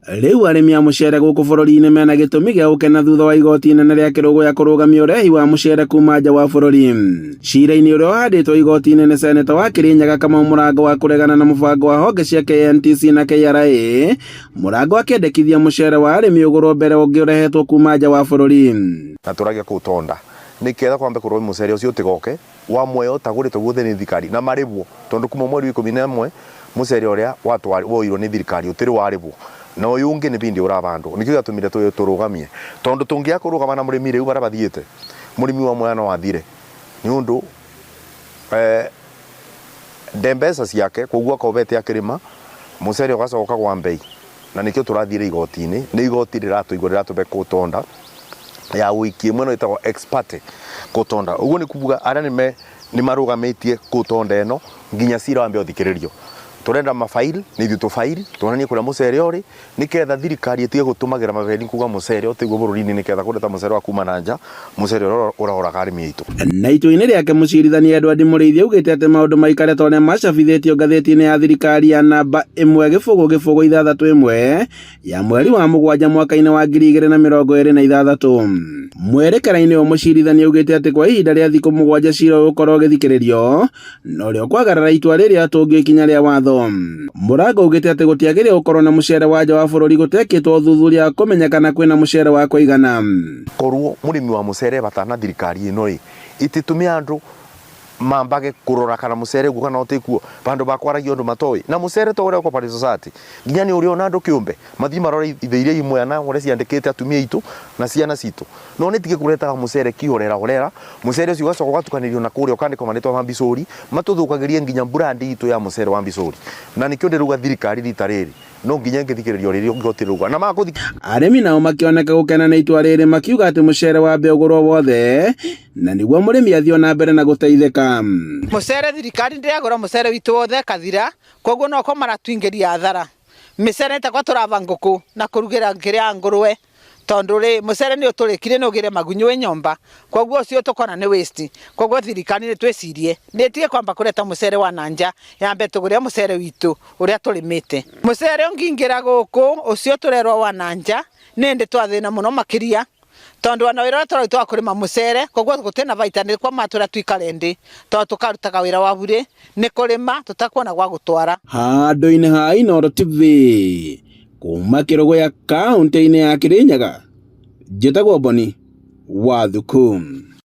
Rĩu arĩmi a mũcere gũkũ bũrũri-inĩ mena gĩtũmi gĩa gũkena thutha wa igoti inene rĩa Kĩrũgũya kũrũgamia ũrehi wa mũcere kuma nja wa bũrũri. Cira-inĩ ũrĩa ũhandĩtwo igoti-inĩ nĩ Seneta wa Kĩrĩnyaga Kamau Mũrango wa kũregana na mũbango wa honge cia KNTC na KRA, Mũrango akĩendekithia mũcere wa arĩmi ũgũrwo mbere ũngĩ ũrehetwo kuma nja wa bũrũri. Na tũragia kũũtonda nĩketha kwambe kũrwo mũcere ũcio ũtigoke wa mwea ũtagũrĩtwo guothe nĩ thirikari na marĩbwo tondu kuma mweri wa ikumi na ĩmwe mũcere ũrĩa woirwo nĩ thirikari ũtĩrĩ warĩbwo na ũyũ ũngĩ nĩ bindi ũrabandwo nĩkĩo gĩatũmire tũrũgamie tondu tũngĩaga kũrũgama na mũrĩmi rĩu bara bathiĩte mũrĩmi wa mwea no athire nĩ ũndũ nde mbeca ciake koguo akobete akĩrĩma mũcere ũgacoka ũkagwa mbei na nĩkĩo tũrathiire igoti-inĩ nĩ igoti rĩratũigua rĩratũbe court order ya wiki ĩmwe no ĩtagwo ex parte court order ũguo nĩ kuga arĩa nĩ nĩ marũgamĩtie court order ĩno nginya cira wambe ũthikĩrĩrio tũrenda mafail nĩ ithuĩ tũfail tuonanie kũrĩa mũcere ũrĩ nĩketha thirikari ĩtige gũtũmagĩra mabeni kuga mũcere ũtĩguo bũrũri-inĩ nĩketha kũreta mũcere wa kuma na nja mũcere ũrĩa ũroraga arĩmi aitũ. Na itua-inĩ rĩake mũcirithania Edward Mũrĩithi augĩte atĩ maũndũ maikare ta ũrĩa macabithĩtio ngathĩti-inĩ ya thirikari ya namba 1.0.661 ya mweri wa mũgwanja mwaka-inĩ wa 2026. Mwerekera-inĩ ũyũ mũcirithania augĩte atĩ kwa ihinda rĩa thikũ mũgwanja cira ũyũ ũkorwo ũgĩthikĩrĩrio na ũrĩa ũkwagarara itua rĩrĩa atũngio ikinya rĩa watho. Mũrango augĩte atĩ gũtiagĩrĩire gũkorwo na mũcere wa nja wa bũrũri gũtekĩtwo ũthuthuria wa kũmenya kana kwĩna mũcere wa kũigana. Korwo mũrĩmi wa mũcere ebata na thirikari ĩno ĩ, ĩtĩtũme andũ mambage kũrora kana mũcere ũguo kana ũtĩkuo bandũ ba kwaragia ũndũ matoĩ na mũcere to ũrĩa Cooperative Society nginya nĩ ũrĩona andũ kĩũmbe mathiĩ marore ithe iria imwe na ũrĩa ciandĩkĩte atumia aitũ na ciana citũ no nĩ tige kũretaga mũcere kĩhorera horera mũcere ũcio ũgacoka ũgatukanĩrio na kũrĩa ũkandĩkwo marĩtwa ma Mbicũri matũthũkagĩrie nginya brand itũ ya mũcere wa Mbicũri na nĩkĩo ndĩrauga thirikari rita rĩrĩ no nginya ĩngĩthikĩrĩria rĩrĩa igoti rĩrauga na makũthi Arĩmi nao makĩoneka gũkena nĩ itua rĩrĩ makiuga atĩ mũcere wambe ũgũrwo wothe na nĩguo mũrĩmi athiĩ o na mbere na gũteithĩka. Mũcere thirikari ndĩragũra mũcere witũ wothe ĩkathira, koguo no ko maratuingĩria hathara. Mĩcere nĩ ta tũraba ngũkũ na kũrugĩra kĩrĩa ngũrwe, tondũ rĩ mũcere nĩ ũtũrĩkire nĩ ũgĩre magunyũ wĩ nyũmba, koguo ũcio tũkona nĩ waste. Koguo thirikari nĩ twĩcirie, nĩ ĩtige kwamba kũreta mũcere wa na nja, yambe ĩtũgũrĩre mũcere witũ ũrĩa tũrĩmĩte. Mũcere ũngĩingĩra gũkũ ũcio tũrerwo wa na nja, nĩ hĩndĩ twathĩna mũno makĩria. Tondu ona wira uria tũraruta wa kũrĩma mũcere koguo gũtirĩ na baita nĩ kwa matwĩra tuikare ndĩ tondũ tũkarutaga wĩra wa burĩ nĩ kũrĩma tũtakuona gwa gũtwara. Handũ-inĩ ha Inooro TV kuma Kĩrũgũya kaũntĩ-inĩ ya Kĩrĩnyaga, njĩtagwo Boni wa Thuku.